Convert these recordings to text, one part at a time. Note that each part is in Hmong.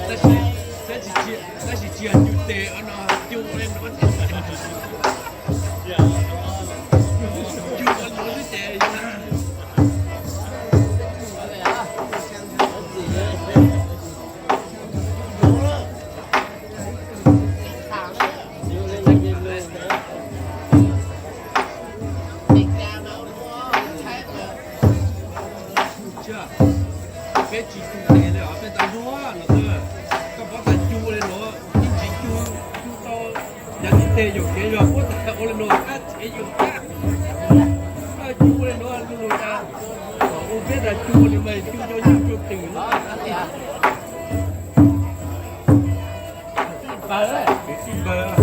Tab sis, tab sis tsis yog cug tes no, cug li no, cug li no xwb ces. Peb tsis cug tes li os, peb tau luag no xwb. Koj pov tas cug li no, ib ntsis cug, cug tau yav tsis tes yuam kev yog puab tas ua li no, kab tsev yuam kab. Koj cug li no, lug lug tas, ua peb tas cug li mas cug rau nyuj rau twm no. Kwv tij npawg, kwv tij npawg.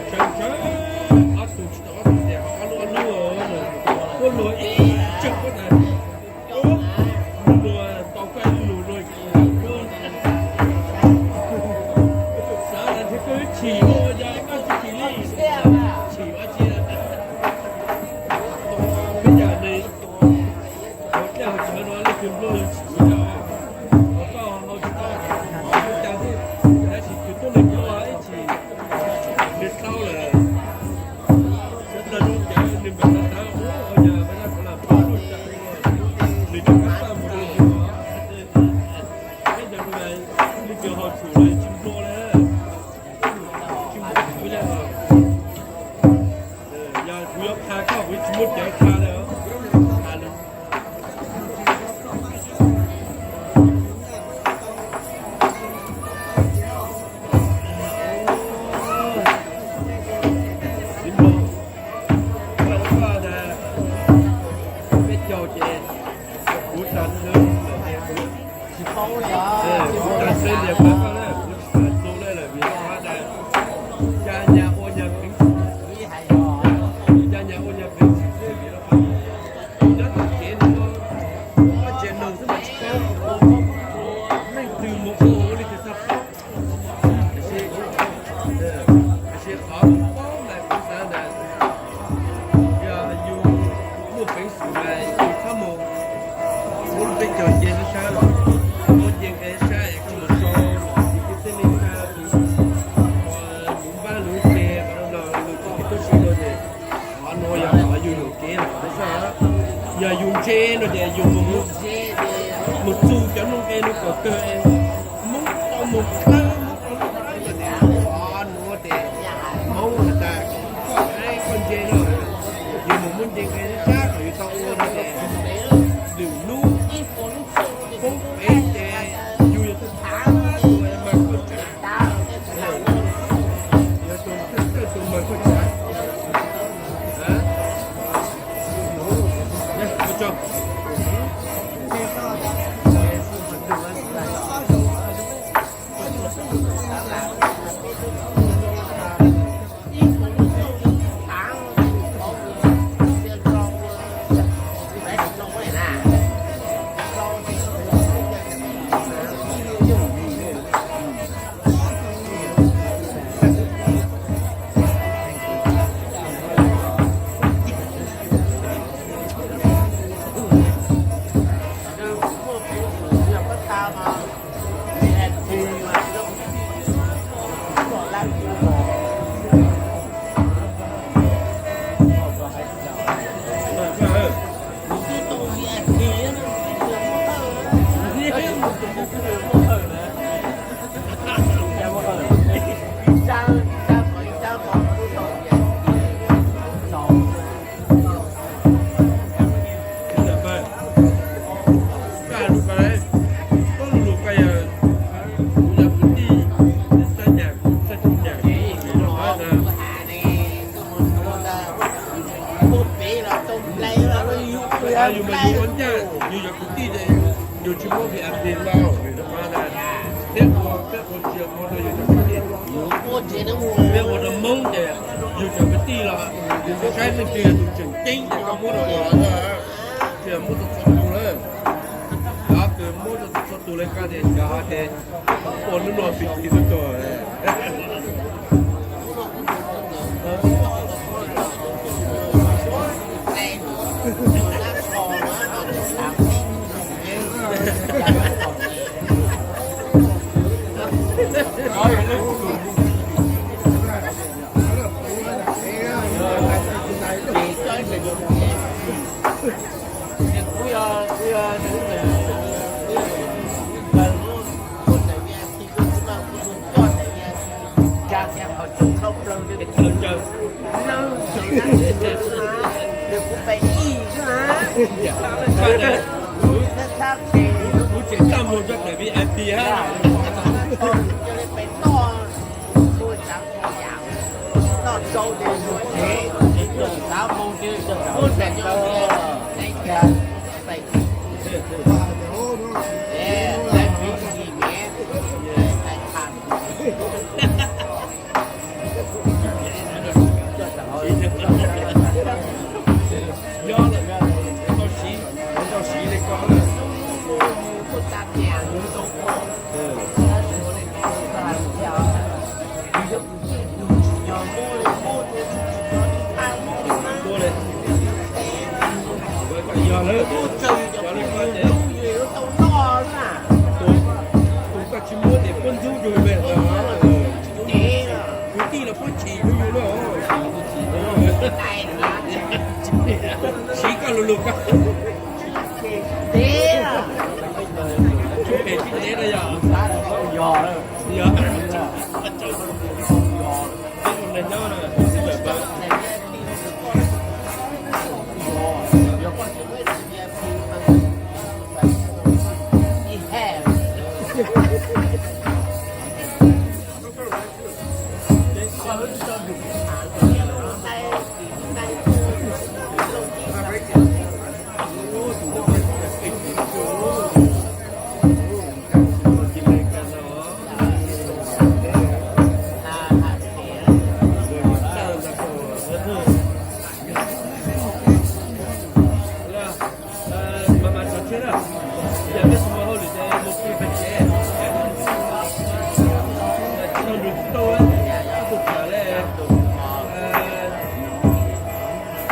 Tshawv tshawv ob tug tsis tau ob tug ces ho ob lub ob lub, puab luag ib tsawg puab tas, luag tau koj ib lub luag, xav tas thiab koj chim ua yog koj tsis chim li, chim ua tsi. Peb yam li hauv dej hauv cawv no leej twg nplua yog tsis chim yog, hauv koj hauv tsis tau, hauv cas thiab, tab sis tus tuab neeg nplua ib chim nws tau lawm. Sawv daws zoo cawv nws mam li xav ua yog mas dab qhuv lam pab luj sam, nws cov kab paj mus rau yus. Peb cov no leej twg haus tshum los tsis nplua li. Tsis nplua kuv yog, yog kuv yuav qha koj kuv tsis muaj cawv qha li. Peb caug ces kuv tas xwb, kuv tas xwb ces pab koj na, kuv tsis tas xwb lawm vim rau qhov tias cas nyas ua nyas peev xwm, cas nyas ua nyas peev xwm xwb vim rau qhov nyob tom kev no ob tsev neeg xwb mas tsis paub, leej twg mus ua ua li twg txog paub. Tiam sis, tiam sis qhov paub mas kuv xav tias yog yus muaj peev xwm mas yus txhob mus ua lub peb caug nce sab sab los, muaj nce nqe sab es koj mus sau yus kwv tij neej tsa, yus npab lus ces qhov no lus tsis tub si no ces qhov no yog qhov yus yuam kev los xwb. Yog yus ntse no ces yus mus, mus txug cov nuj nqe no kom kawg es Hmoob tau mus dawb, Hmoob tau mus dawb, qhov nuav ces Hmoob has tas koj, koj ntse no, yus mus muab nce nqe sab kom yus tau ua no ces lwm hnub poob pem ces yus yog tus thab, yus mas koj tsav, yog tus thawj thawj tus mas koj tsav. Ua tsaug. Yus cov kwv tij ces yus tsis muab vim a pis no, thiab ua peb qhov tsis ua rau yus cov kwv tij. Peb ua rau Hmoob ces yus cov kwv tij los yus tsis saib leej twg yog tus tseem ceeb ces koj muab rau los tsis muab rau txhua tus lawm. Xav tias muab rau txhua tus lawm koj tias xyov hais tias ua lub no pim pim xwb tuag. Kuv tseem txaj muag rau daim V I P hab. Nyob lawm, tau siv, tau siv li ko lawm. Yog lawm, cov li ko ces tus koj tsis muab ces puab ntxub rau yus, kwv tij los puab chim rau yus na. Siv koj lug lug koj. Tsis phem tsis ntev no yog. Yog. Mas mas tso tseg na, yog peb tsis muaj hauj lwm ces mus pw pem tsev, tsis tau nrug tsis tau, tsis tau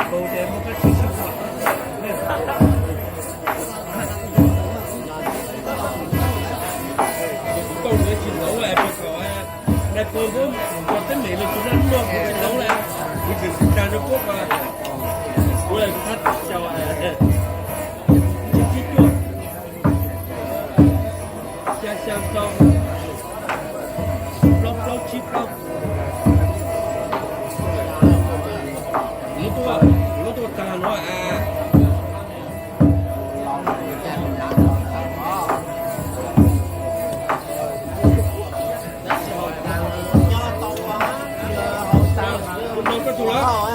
tham li, mus ces mus kab tsis sib tham. Kuv tau ntawd tsis ntau lawm, nais phoo kuv nco teeb meem los tsis naj noj kuv tsis ntau lawm, kuv tseem tsis tag rau puab ko, kuv thab xyaum, tsib tsib cuaj, xya xya rau, plaub plaub tsib plaub. Lub tuaj, lub tuaj tag no a. Tus no koj tus lawm.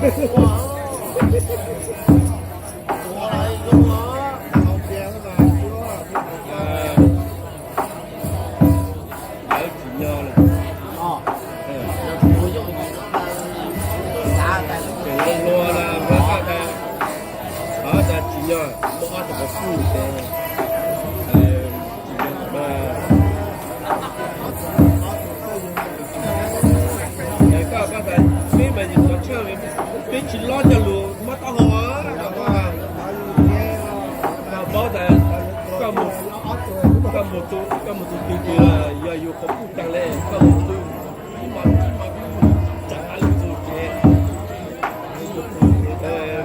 Tsis nyog lawm. Tseem luag luag na, Nplog koj tas, qhov tas tsis nyog, muaj ob tug qhov xwb ces tsis nyog na. Koj, koj tas peb mas yus qhov tshaj, peb tsis lob coj lus muab taub hau. Koj paub tas koj mus, koj mus tus, koj mus tus twg twg los yog yus qhov puj tag li, koj mus tus ib hmos ib hmos peb mus tsa lwm tus ces,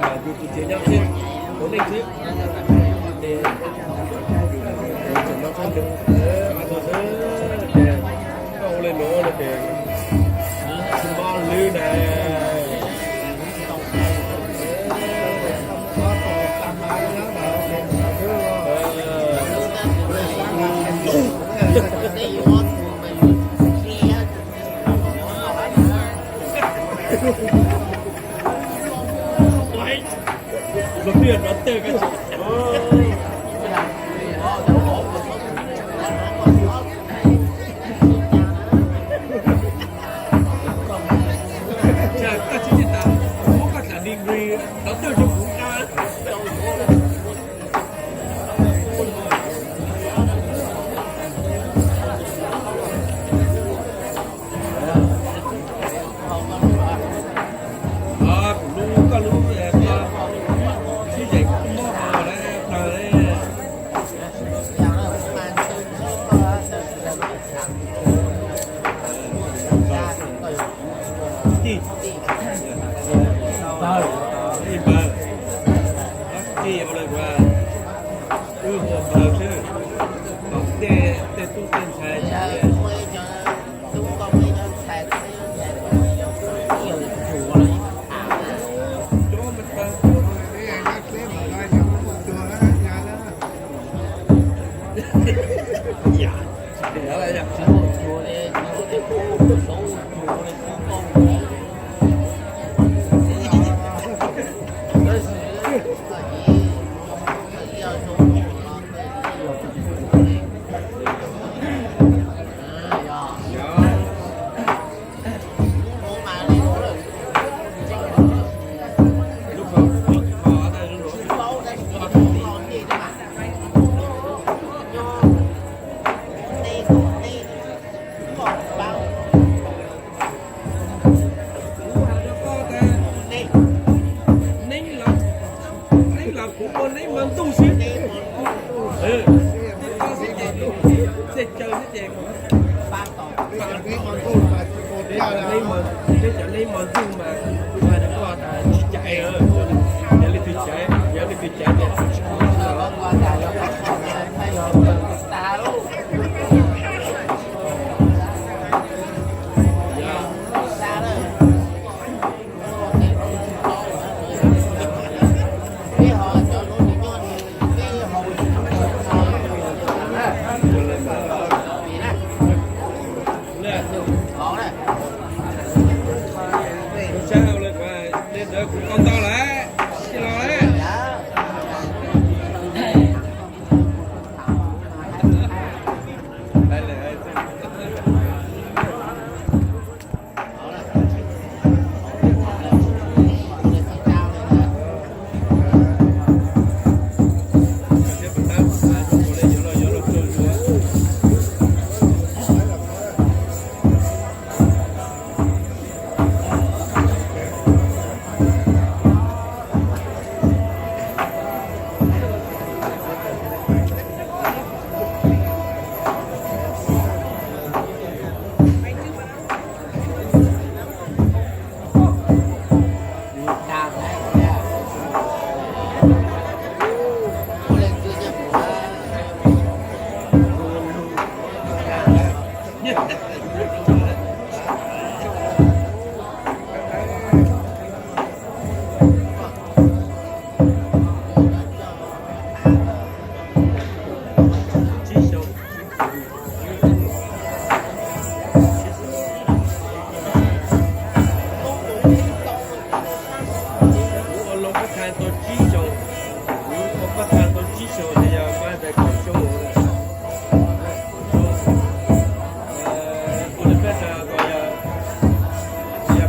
mas yus tus tsev nyob xwb, tus neej xwb. Ces tseem no tshab ntev, a tus xwb ces koj ua li nuav no ces tsis mob lwb na. Luag twb yog dov tawg koj tsis. Koj tsis tsis tas, muab koj txam degree dov tawg rau kuv nqa. Kuv lub, koj lub, sib zeem mob hov lawm, tag lawm. Tij, ib npawg, tij ua le ua, wb ua npawg xwb, tej, tej tub tej ntxhais. Kuv hais rau koj tas, neeb los, neeb los kuv ua neeb hmo ntuj xwb. Tej koj xwb ces, tej caw xwb ces, tej cov neeb hmo ntuj mas, kuv hais rau koj tas tsis caiv, yog leej twg caiv, yog leej twg caiv ces tsis kuv xwb. Tus sab hauv lawv, nej ntawd kuv tau ntau lawm.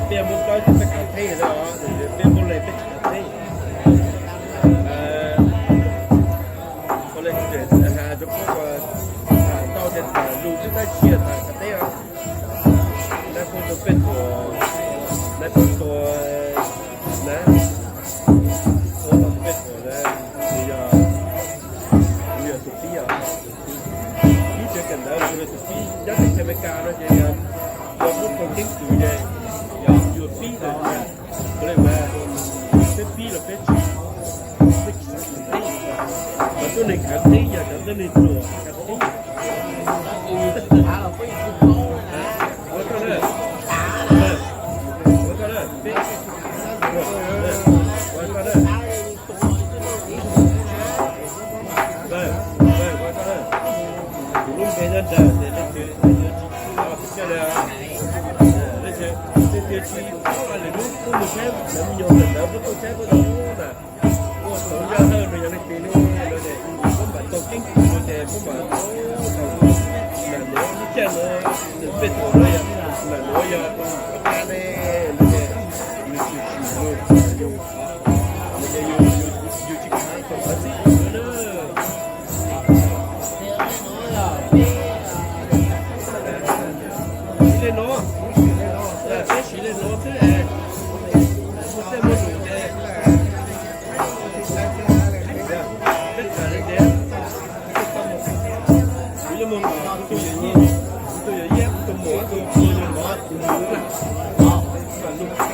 Peb muab plaub ces peb khav theeb lawm, peb muab lees peb tsis khav theeb. Ua le tseem has rau koj, tham tau ces tham lus twb tab sis tham khav theeb os. Nab phooj tua pej thuam, nab phooj tua, nab phooj tua pej thuam na, nws yog, nws yog tus pib os. Ib tsev kawm ntawv los yog tus pib, nyob teb chaws Amelikas no ces yog, yog muab tau keeb kwm ces yog yuav pib lawm tiag. Ua li mas peb pib los peb tsis, peb tsis khav theeb, mas tuab neeg khav theeb yog cov tuab neeg ruam khav theeb. Ua koj na, ua koj na, peb, ua koj na. Tus lub npe nyob ntawd ces leej twg, leej twg tsis, leej twg tsis paub lwm hnub kuj mus saib cov me nyuam ntawd, kuj tuaj saib kuj tau na. Ua tau yaj hawj rau yog leej twg ne, no ces muab npam tau keeb kwm no ces muab npam tau nam nuav ib caj no, nws pej thuam no yog nam nuav yog tus qab ne, no ces nws tshwm sim yus, yus, yus tsis khav tau qhov txhib no na. Siv le no, peb siv le no xwb es muaj tej muaj lus ces peb tham li tias, kuv yuav mus, kuv tus yawm yij, kuv tus yawm yij, kuv tus muam, kuv tus yawg mov, kuv mus na.